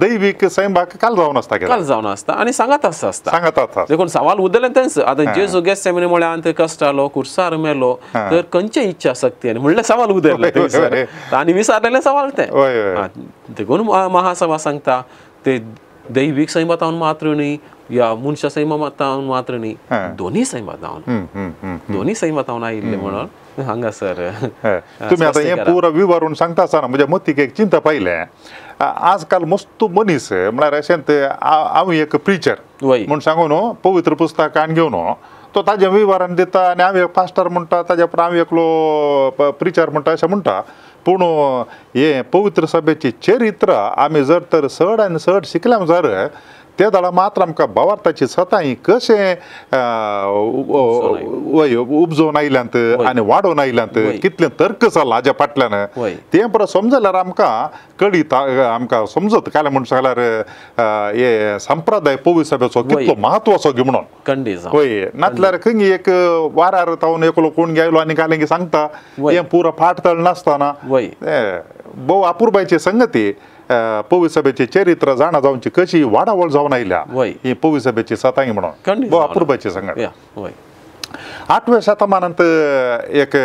दैवीक सैमाक काल जावन आसता, काल जावन आसता आनी सांगात आसता, सांगात आसता. देखून सवाल उदलें तेंच. आतां जेजू गेत्सेमनी म्हळ्यार कश्टालो कुर्सार मेलो तर खंयचे इच्छा शक्ती आनी म्हणल्यार सवाल उदयलें थंयसर आनी विचारलेलें सवाल तें. देखून महासभा सांगता ते दैवीक सैमातावन मात्र न्ही या मनशा सैमातावन मात्र न्ही, दोनूय सैमातावन, दोनूय सैमातावन आयिल्लें म्हणून हांगासर तुमी आतां हें पुरो विवरून सांगता आसतना म्हज्या मतीक एक चिंता पायलें. आजकाल मस्त मनीस म्हळ्यार अशें हांव एक प्रिचर म्हूण सांगून पवित्र पुस्तकान घेवन तो ताजें विवरण दिता आनी हांव एक पास्टर म्हणटा, ताज्या उपरांत हांव एकलो प्रिचर म्हणटा अशें म्हणटा. पूण हें पवित्र सभेची चरित्र आमी जर तर चड आनी चड शिकल्या जर ते दळा मात्र आमकां भावार्थाची सतां कशें उपजोवन आयल्यांत आनी वाडोवन आयल्यांत, कितलें तर्क चल्ला हाज्या फाटल्यान तें परत समजल्यार आमकां कळीत, आमकां समजत काय म्हूण सांगल्यार हे संप्रदाय पवित्र सभेचो कितलो म्हत्वाचो गी म्हणून. हय, नातल्यार खंय एक वारार तावन एकलो कोण गेलो आनी कालें सांगता हें पुरो फाट तळ नासतना भोव अपुरबायची संगती पवित्र सभेचे चरित्र जाणा जावची कशी वाडावळ जावन आयल्या ही पवित्र सभेची सतांगी म्हणून भोव अपुरबायची संगत. आठव्या शतमानांत एक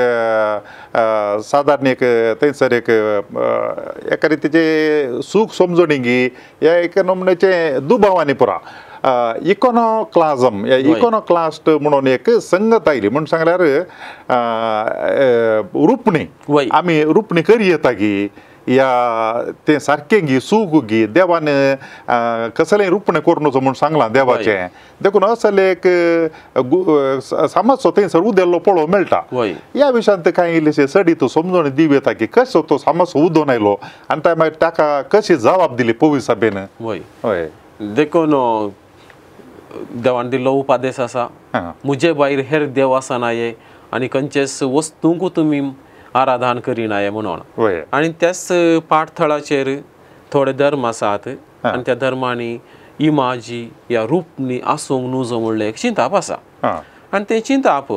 सादारण एक थंयसर एक एका रितीचे सूख समजणी गी ह्या एका नमुन्याचे दुबावांनी पुरा इकॉनोक्लाझम इकॉनोक्लास्ट म्हणून एक संगत आयली म्हूण सांगल्यार रुपणी आमी रुपणी करी येता गी या तें सारकें गी सूख गी देवान कसलें रुपणें करूं नजो म्हूण सांगलां देवाचें देखून असलें एक समाजचो थंयसर उदेल्लो पळोवंक मेळटा. ह्या विशयांत कांय इल्लेशें चडीत समजून दिवं येता की कसो तो समाज उदोवन आयलो आनी त्या मागीर ताका कशी जबाब दिली पवी सभेन. वय हय देखून देवान दिल्लो उपादेश आसा मुजे भायर हेर देव आसना ये आनी खंयचेच वस्तूंक तुमी आराधन करिनाये म्हणून. आनी त्याच पाठथळाचेर थोडे धर्म आसात आनी त्या धर्मांनी इमाजी या रुपणी आसूंक नुजो म्हणलें एक चिंताप आसा. आनी तें चिंताप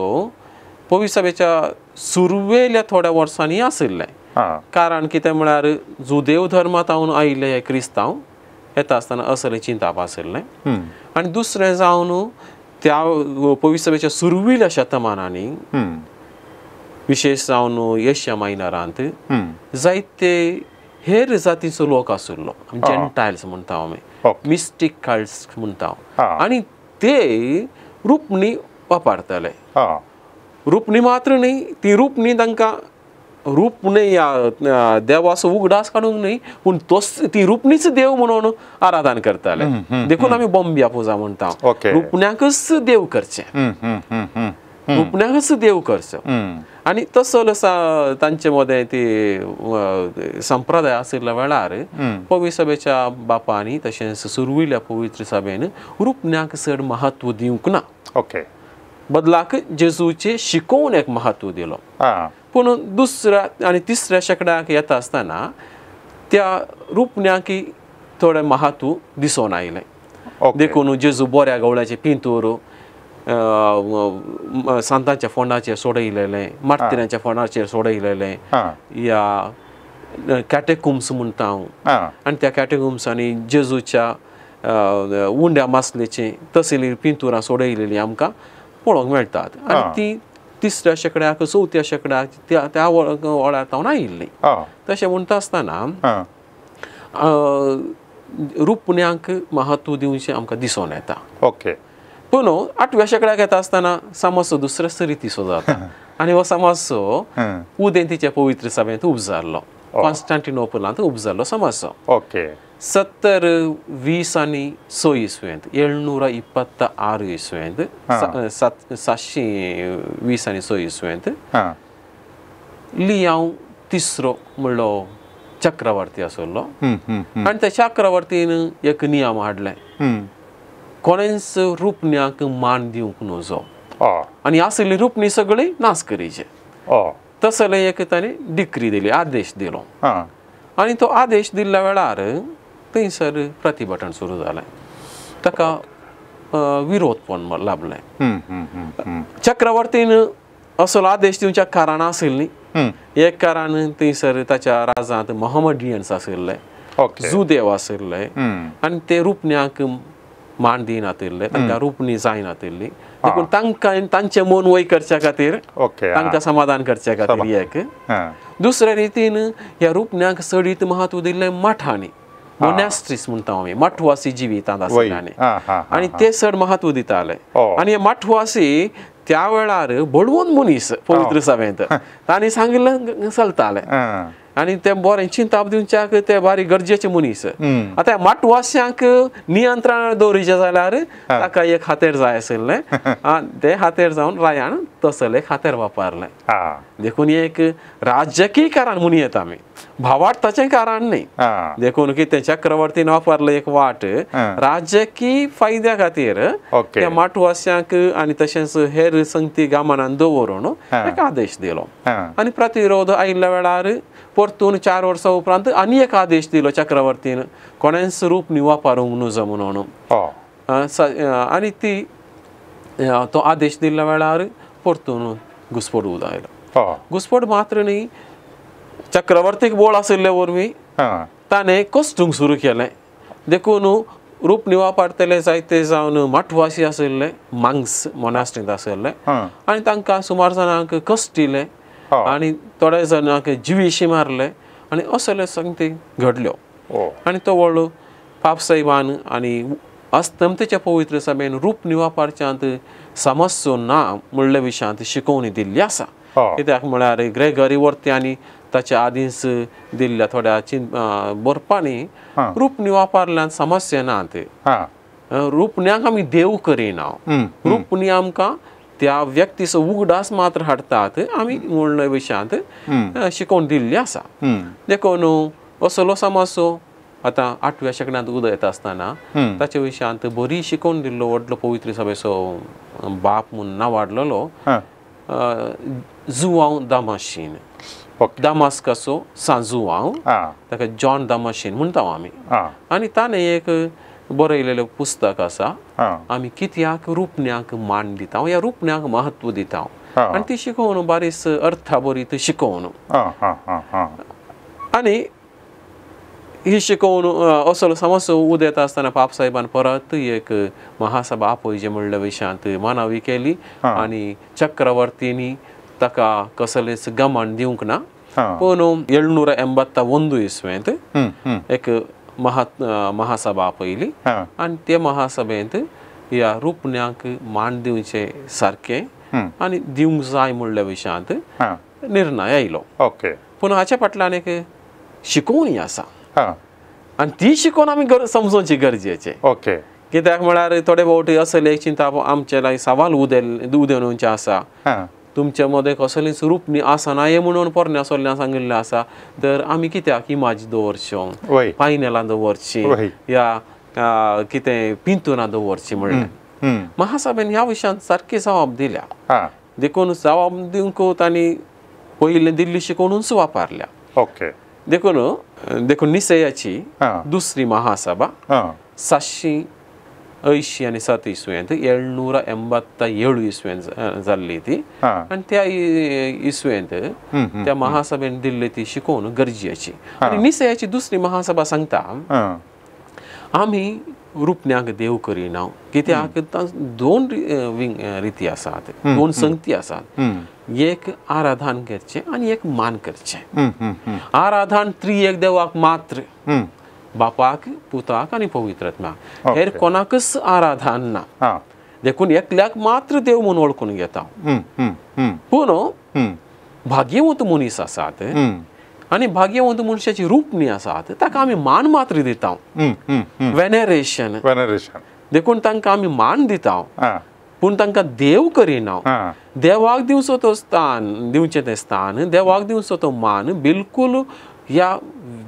पवित्र सभेच्या सुरवेल्या थोड्या वर्सांनी आशिल्लें. कारण कितें म्हळ्यार जुदेव धर्मांत आयिल्ले हे क्रिस्तांव येता आसतना असलें चिंताप आशिल्लें. आनी दुसरें जावन त्या पवित्र सभेच्या सुरवेल्या शतमानांनी विशेष जावन एशिया मायनरांत जायते हेर जातीचो लोक आशिल्लो जेंटायल्स म्हणटा आमी मिस्टीक कल्ट्स म्हणटा आनी ते रुपणी वापरताले. रुपणी मात्र न्ही ती रुपणी तांकां रुपणी ह्या देवाचो उगडास काडूंक न्ही पूण तोच ती रुपणीच देव म्हणून आराधन करताले. देखून आमी बॉम्बिया पुजा म्हणटा रुपण्याकच देव करचें रुपण्याकच देव करचो. आनी तसो तांचे मदें ती संप्रदाय आशिल्ल्या वेळार पवित्र सभेच्या बापांनी तशेंच सुरविल्या पवित्र सभेन रुपण्याक चड महत्व दिवंक ना. ओके बदलाक जेजूचे शिकोवणेक महत्व दिलो. पूण दुसऱ्या आनी तिसऱ्या शेंकड्याक येता आसतना त्या रुपण्याक थोडें महत्व दिसून आयलें. देखून जेजू बऱ्या गवळ्याचे पिंतूर सांतांच्या फोंडाचेर सोडयलेलें मार्तिरांच्या फोंडाचेर सोडयलेलें या कॅटेकुम्स म्हणटा हांव आनी त्या कॅटेकुम्सांनी जेजूच्या उंड्या मासलेची तसली पिंतुरां सोडयलेलीं आमकां पळोवंक मेळटात. आनी ती तिसऱ्या शेंकड्याक चवथ्या शेंकड्याक त्या त्या वळार तावन आयिल्ली. तशें म्हणटा आसतना रुपण्यांक महत्व दिवचें आमकां दिसून येता. ओके पूण आठव्या शेंकड्याक येता आसतना समजचो दुसऱ्याच रितीचो जाता आनी हो समाजचो उदेंतीच्या पवित्र सभेंत उपजाल्लो कॉन्स्टांटिनोपलांत उपजाल्लो समाजचो. ओके 720 आनी 6 इस्वेंत 726 इस्वेंत 720 आनी 6 इस्वेंत लियांव तिसरो म्हणलो चक्रवर्ती आसलो आनी त्या चक्रवर्तीन एक नियम हाडले कोणेंच रुपण्याक मान दिवंक नजो आनी आशिल्ली रुपणी सगळी नाश करीचे तसलें एक ताणें डिक्री दिली आदेश दिलो. आनी तो आदेश दिल्ल्या वेळार थंयसर प्रतिभटन सुरू जालें ताका विरोध पण लाभलें. चक्रवर्तीन असलो आदेश दिवच्या कारणां आशिल्लीं. एक कारण थंयसर ताच्या राजांत मोहम्मडियन्स आशिल्ले जुदेव आशिल्ले आनी ते रुपण्याक मान दिनातिल्ले तांकां रुपणी जायनातिल्ली देखून तांकां तांचें मन वय करच्या खातीर तांकां समाधान करच्या खातीर एक. दुसरे रितीन ह्या रुपण्याक चडीत महत्व दिल्लें मठांनी मोनॅस्ट्रीस म्हणटा आमी मठवासी जिवितांत आशिल्ल्यानी आनी ते चड महत्व दिताले. आनी हे मठवासी त्या वेळार बळवंत मनीस पवित्र सभेंत तांणी सांगिल्लें चलतालें आनी ते बरें चिंताप दिवच्याक ते बारीक गरजेचे मनीस. आतां मठवास्यांक नियंत्रण दवरिचें जाल्यार ताका एक हातेर जाय आशिल्लें ते हातेर जावन रायान तसलें एक हातेर वापरलें. देखून एक राजकीय कारण म्हणून येता आमी भावार्थाचें कारण न्ही. देखून कितें चक्रवर्तीन वापरलें एक वाट राजकीय फायद्या खातीर त्या मठवास्यांक आनी तशेंच हेर संगती गामानान दवरून एक आदेश दिलो. आनी प्रतिरोध आयिल्ल्या वेळार परतून 4 वर्सां उपरांत आनी एक आदेश दिलो चक्रवर्तीन कोणेंच रूप वापरूंक नजो म्हणून. आनी ती तो आदेश दिल्ल्या वेळार परतून घुसपट आयलो. घुसपट मात्र न्ही चक्रवर्तीक बोळ आशिल्ले वरवीं ताणें कश्टूंक सुरू केलें. देखून रूपणी वापरतले जायते जावन माठवासी आशिल्ले मांग्स मोनास्ट्रींत आशिल्ले आनी तांकां सुमार जाणांक कश्टिले आनी थोड्या जाणांक जिवीशी मारले आनी असले संगती घडल्यो. आनी तो व्हडलो पापसाहेबान आनी अस्तमतेच्या पवित्र सभेन रूपणी वापरच्यांत समस्यो ना म्हणले विशयांत शिकोवणी दिल्ली आसा. कित्याक म्हळ्यार ग्रेगरी वर्त्यांनी ताच्या आदींच दिल्ल्या थोड्या बरपांनी रूपणी वापरल्यान समस्या ना. ते रूपण्यांक आमी देव करिना, रूपणी आमकां त्या व्यक्तीचो उगडास मात्र हाडटात आमी म्हणले विशयांत शिकोवन दिल्ली आसा. देखून असलो समस्यो आतां 8व्या शेंकड्यांत उदयता आसतना ताच्या विशयांत बरी शिकोवन दिल्लो व्हडलो पवित्र सभेचो बाप म्हूण नांवाडलेलो जुआंव दामाशीन, दामास्काचो सांजुआंव, ताका जॉन दामाशीन म्हणटा आमी. आनी ताणें एक बरयलेलें पुस्तक आसा आमी कित्याक रूपण्यांक मान दिता ह्या रूपण्यांक महत्व दिता आनी ती शिकोवन बारीस अर्था बरी ती शिकोवन आनी ही शिकोवन असलो समस्या उदयता आसतना पापसाहेबान परत एक महासभा आपयचे म्हणल्या विशयांत मानावी केली आनी चक्रवर्तींनी ताका कसलेंच गमन दिवंक ना. पूण 781 इस्वेंत एक महासभा आपयली आनी ते महासभेंत ह्या रूपण्यांक मान दिवचे सारकें आनी दिवंक जाय म्हणल्या विशयांत निर्णय आयलो. पूण हाच्या फाटल्यान एक शिकोवणी आसा आनी ती शिकोवन आमी समजोवची गरजेचें. कित्याक म्हळ्यार थोडे फावटी असले चिंता आमचे लागीं सवाल उदेवचे आसा, तुमच्या मदें कसलीच रूपणी आसना हें म्हणून पोरण्या सोल्ल्यान सांगिल्लें आसा, तर आमी कित्याक इमाज दवरच्यो, पायनेलां दवरचीं या कितें पिंतुरां दवरचीं म्हणलें. महासभेन ह्या विशयांत सारकी जबाब दिल्या. देखून जबाब दिवंक तांणी पयलें दिल्ली शिकोवणूच वापरल्या. देखून देखून निसयाची दुसरी महासभा 780 आनी 7 इस्वेंत 787 इस्वेंत जाल्ली ती आनी त्या इस्वेंत त्या महासभेन दिल्ली ती शिकोवन गरजेची. आनी निसयाची दुसरी महासभा सांगता आमी रूपण्यांक देव करिना, कित्याक दोन रिती आसात, दोन संगती आसात, एक आराधन करचें आनी एक मान करचें. आराधन त्रिएक देवाक मात्र, बापाक पुताक आनी पवित्र आत्म्याक, हेर कोणाकच आराधन ना. देखून एकल्याक मात्र देव म्हूण वळखून घेता. पूण भाग्यवंत मनीस आसात आनी भाग्यवंत मनशाची रूपणी आसात ताका आमी मान मात्र दिता, वेनेरेशन. देखून तांकां आमी मान दिता पूण तांकां देव करिना. देवाक दिवचो तो स्थान, दिवचें तें स्थान, देवाक दिवचो तो मान बिलकूल ह्या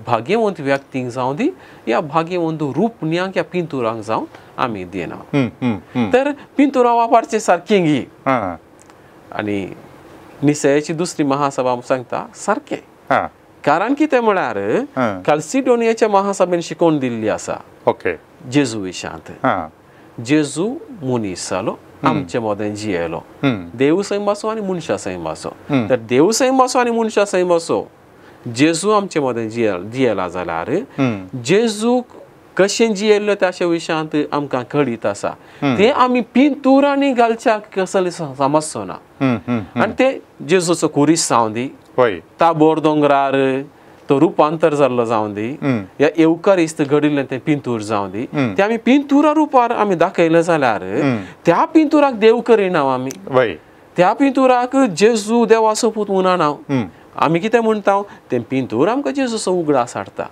भाग्यवंत व्यक्तींक जावं दी या भाग्यवंत रूपण्यांक या पिंतुरांक जावं आमी दिना. तर पिंतुरां वापरचें सारकें गी. आनी निसयाची दुसरी महासभा सांगता सारकें. कारण कितें म्हळ्यार कॅल्सिडोनियाच्या महासभेन शिकोवन दिल्ली आसा जेजू विशयांत. जेजू मनीस जालो, आमचे मदें जियेलो, देव सैम आसो आनी मनशां सैम आसो. तर देव सैम आसो आनी मनशां सैम आसो जेजू आमचे मदें जियेला जाल्यार जेजू कशें जियेल्लो त्याच्या विशयांत आमकां कळीत आसा. तें आमी पिंतुरांनी घालच्याक कसले समजचो ना. आनी ते जेजूचो कुरीस जावं दी, ताबोर दोंगरार तो रुपांतर जाल्लो जावं दी, या येवकारिस्त घडिल्लें तें पिंतूर जावं दी, तें आमी पिंतुरा रुपार आमी दाखयलें जाल्यार त्या पिंतुराक देव करिना आमी, त्या पिंतुराक जेजू देवाचो पूत म्हणना. आमी कितें म्हणटा तें पिंतूर आमकां जेजूचो उगडास हाडटा,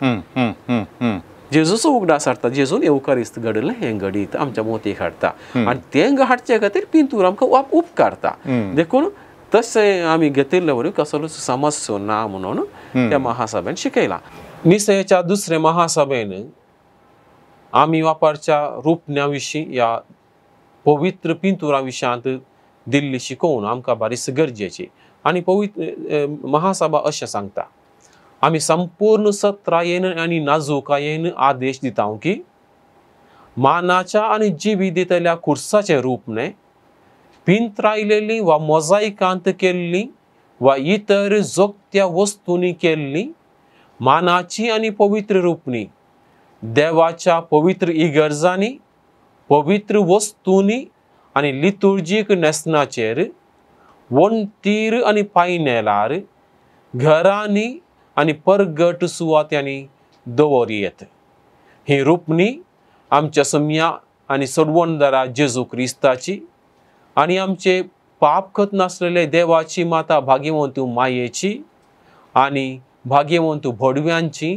जेजूचो उगडास हाडटा, जेजून येवकारिस्त घडलें हें घडीत आमच्या मोतीक हाडटा आनी तें हाडचे खातीर पिंतूर आमकां उपकारता. देखून तशें आमी घेतिल्ले वरवीं कसलोच समस्यो ना म्हणून त्या महासभेन शिकयलां. निसयाच्या दुसऱ्या महासभेन आमी वापरच्या रूपण्या विशीं ह्या पवित्र पिंतुरा विशयांत दिल्ली शिकोवन आमकां बारीस गरजेची. आनी पवित्र महासभा अशें सांगता, आमी संपूर्ण सत्रायेन आनी नाजुकायेन आदेश दिता की मानाच्या आनी जिवी दितल्या कुर्साचें रूप न्हय, पिंत्रायलेली वा मोजायकांत केल्ली वा इतर जोगत्या वस्तूंनी केल्ली मानाची आनी पवित्र रूपणी देवाच्या पवित्र इगर्जांनी, पवित्र वस्तूंनी आनी लितुर्जीक न्हेसणाचेर, वण्टीर आनी पायनेलार, घरांनी आनी परगट सुवात्यांनी दवरयेत. ही रुपणी आमच्या सम्या आनी सोडवणदारा जेजू क्रिस्ताची आनी आमचे पाप खत नासलेले देवाची माता भाग्यवंत मायेची आनी भाग्यवंत भोडव्यांची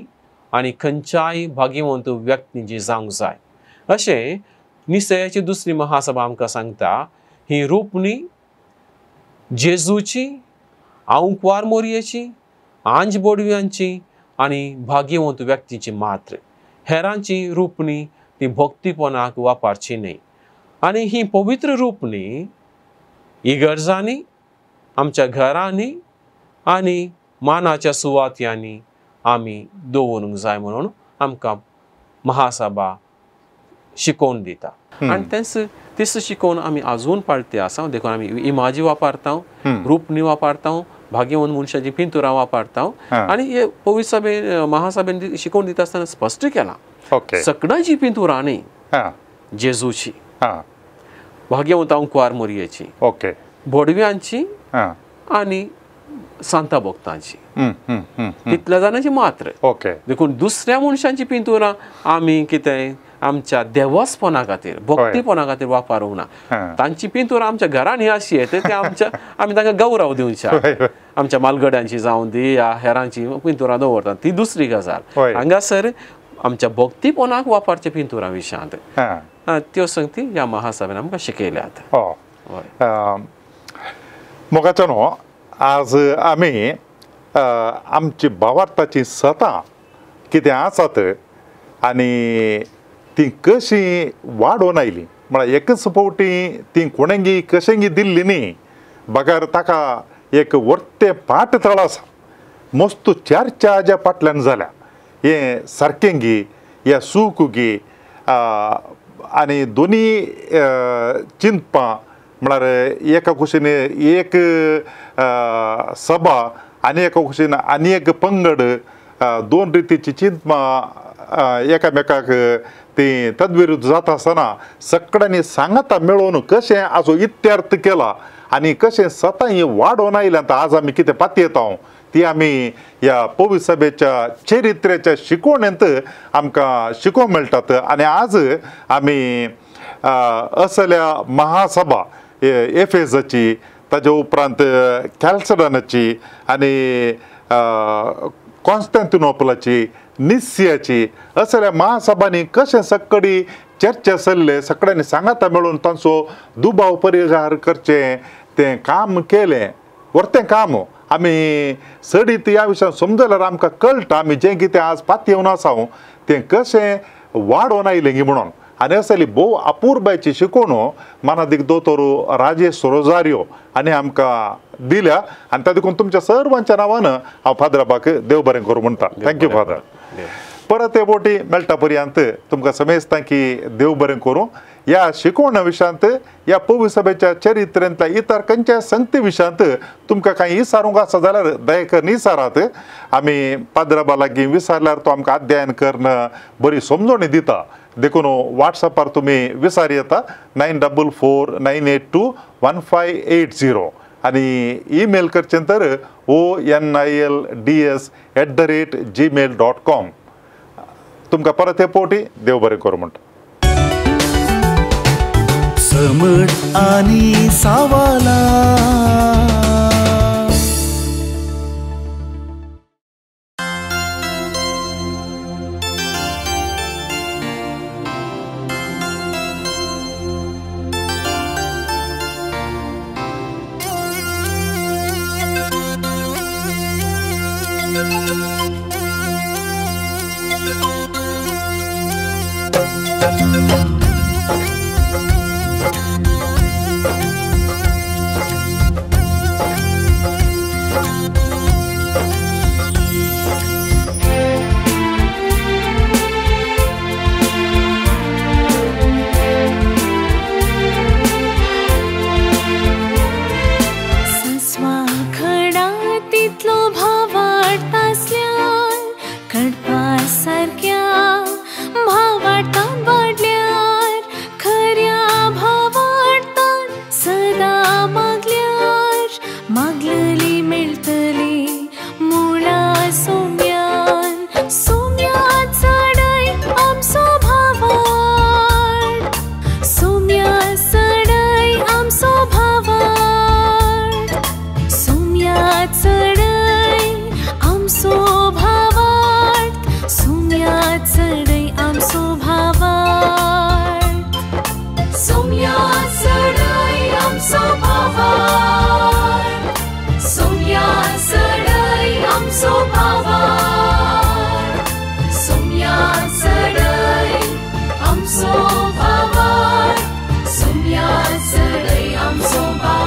आनी खंयच्याय भाग्यवंत व्यक्तींची जावंक जाय. अशें निसयाची दुसरी महासभा आमकां सांगता. ही रुपणी जेजूची, आंकवार मोरयेची, आंज बोडव्यांची आनी भाग्यवंत व्यक्तींची मात्र. हेरांची रुपणी ती भक्तीपणाक वापरची न्हय. आनी ही पवित्र रुपणी इगर्जांनी, आमच्या घरांनी आनी मानाच्या सुवात्यांनी आमी दवरूंक जाय म्हणून आमकां महासभा शिकोवन दिता. आनी तेंच तेच शिकोवन आमी आजून पाळते आसा. देखून आमी इमाजी वापरता, रुपणी वापरता, भाग्यवंत मनशाची पिंतुरां वापरता. आनी हे पवित्र सभे महासभेन शिकोवन दिता आसतना स्पश्ट केलां, सगळ्यांची पिंतुरां न्ही, जेजूची, भाग्यवंत आंकवार मोरयेची, भोडव्यांची आनी सांता भक्तांची, तितल्या जाणांची मात्र. देखून दुसऱ्या मनशांची पिंतुरां आमी कितें आमच्या देवसपणा खातीर, भक्तीपणा खातीर वापरूंक ना. तांची पिंतुरां आमच्या घरांनी आशी येता ते आमच्या आमी तांकां गौरव दिवच्या, आमच्या मालगड्यांची जावं दी या हेरांची पिंतुरां दवरतात ती दुसरी गजाल. हांगासर आमच्या भक्तीपणाक वापरच्या पिंतुरां विशयांत त्यो संगती ह्या महासभेन आमकां शिकयल्यात. मोगाचो न्हू, आज आमी आमची भावार्थाची सतां कितें आसात आनी ती कशी वाडोवन आयली म्हळ्यार एकच फावटी ती कोणेंगी कशेंगी दिल्ली न्ही, बगर ताका एक वर्तें पाट थळ आसा, मस्त चर्चा हाज्या फाटल्यान जाल्या. हें सारकें गी या सूख गी आनी दोनी चिंतपां म्हळ्यार एका कुशीन एक सभा आनी एका कुशीन आनी एक पंगड, दोन रितीची चिंतपां एकामेकाक ती तद्विरुद्ध जाता आसतना सगळ्यांनी सांगाता मेळोवन कशें हाजो इत्यर्थ केला आनी कशें सतां ही वाडोवन आयल्यात. आज आमी कितें पातयेता ती आमी ह्या पवित्र सभेच्या चरित्र्याच्या शिकवणेंत आमकां शिकोवंक मेळटात. आनी आज आमी असल्या महासभा एफेजाची, ताजे उपरांत कॅल्सडनाची आनी कॉन्स्टँटिनोपलाची, निस्सियाची, असल्या महासभांनी कशें सगळी चर्चा चल्ले, सगळ्यांनी सांगाता मेळून तांचो दुबाव परिहार करचें तें काम केलें. वर्तें काम आमी सडीत ह्या विशयान समजल्यार आमकां कळटा आमी जें कितें आज पातयेवन आसा तें कशें वाडोवन आयलें गी म्हणून. आनी असली भोव अपुरबायची शिकवण मानादीक दोतोर राजेश रोजारियो आनी आमकां दिल्या. आनी त्या देखून तुमच्या सर्वांच्या नांवान हांव फादराबाक देव बरें करूं म्हणटा. Thank you father. परत हे बोटी मेळटा पर्यंत तुमकां समेस्तां की देव बरें करूं. ह्या शिकवणा विशयांत, ह्या पवित्र सभेच्या चरित्रेंतल्या इतर खंयच्या संगती विशयांत तुमकां कांय विचारूंक आसा जाल्यार दया करून विचारात. आमी पाद्राबा लागीं विचारल्यार तो आमकां अध्ययन करून बरी समजणी दिता. देखून वॉट्सॅपार तुमी विचार येता 944982 1580 आनी ईमेल करचें तर onilds@gmail.com. तुमकां परत हे फावटी देव बरें करूं म्हणटा. समट आनी सावाला. आमचो भावार, सोम्या चडय आमचो भावार, सोम्या चडय आमचो भावार, सोम्या चडय आमचो भावार.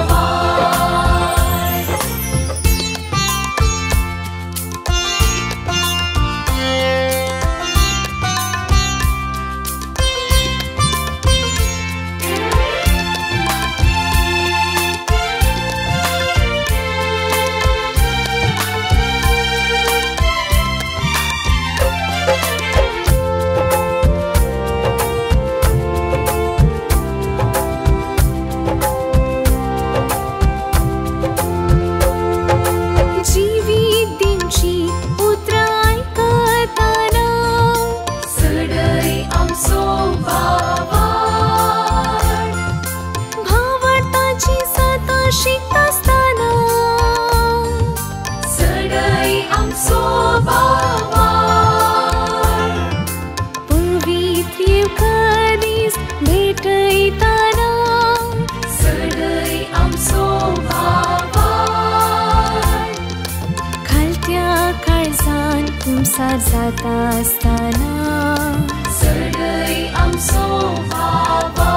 जाता आसतना चडय आमचो भावार,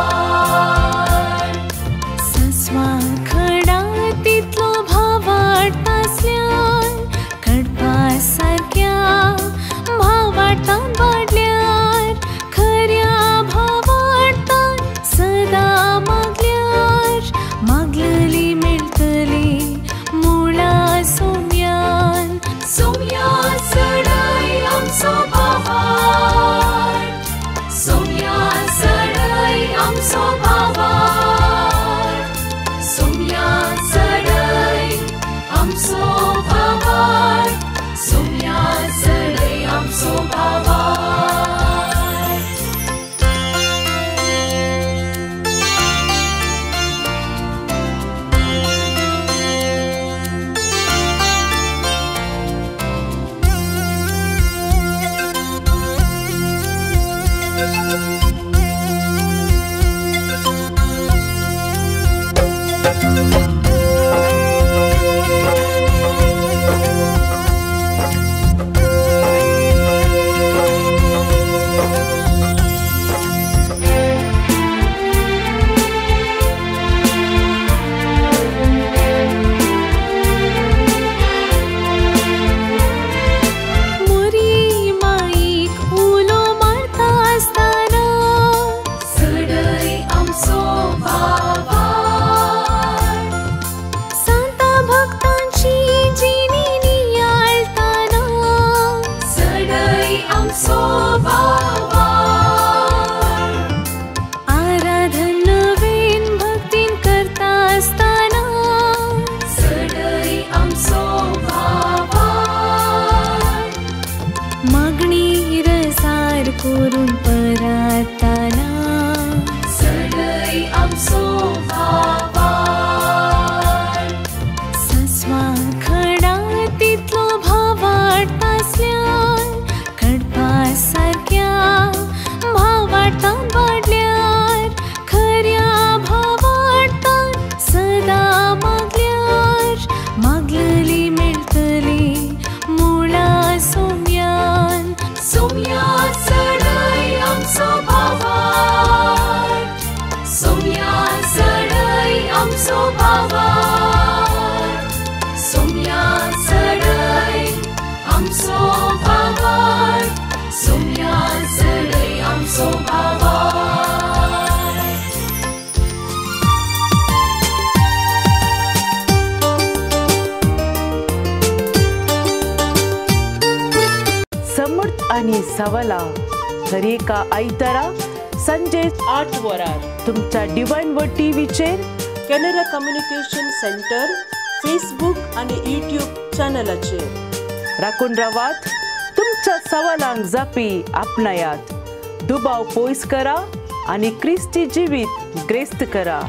सस्वा खडा तितलो भावार्थ आसल्यार खडपा सारक्या भावार्थान वाडल्यार खऱ्या भावार्थान सदां मागल्यार मागलली मेळटली मुळा सोम्यान. सोम्या चडय आमचो भावार, सोम्या चडय आमचो भावार, सोम्या चडय आमचो भावार, सोम्या चडय आमचो भावार. करून पराताना चडय आमचो भावार, सस्वा खडा तितलो भावार्थ आसल्यार खडपा सारक्या भावार्थान वाडल्यार खऱ्या भावार्थान सदां मागल्यार मागलली मेळटली मुळा सोम्यान. सोम्या चडय आमचो भावार, सोम्या चडय आमचो भावार, सोम्या चडय आमचो भावार, सोम्या चडय आमचो भावार. समर्थ आणि सवला दरेका आयतारा संजे 8 वरार तुमच्या डिवायन वर्ड टीव्हीचेर कॅनरा कम्युनिकेशन सेंटर फेसबुक आणि यूट्यूब चॅनलाचेर राखून रावात. तुमच्या सवालांक जापी आपणायात, दुबाव पयस करा आणि क्रिस्ती जिवीत ग्रेस्त करा.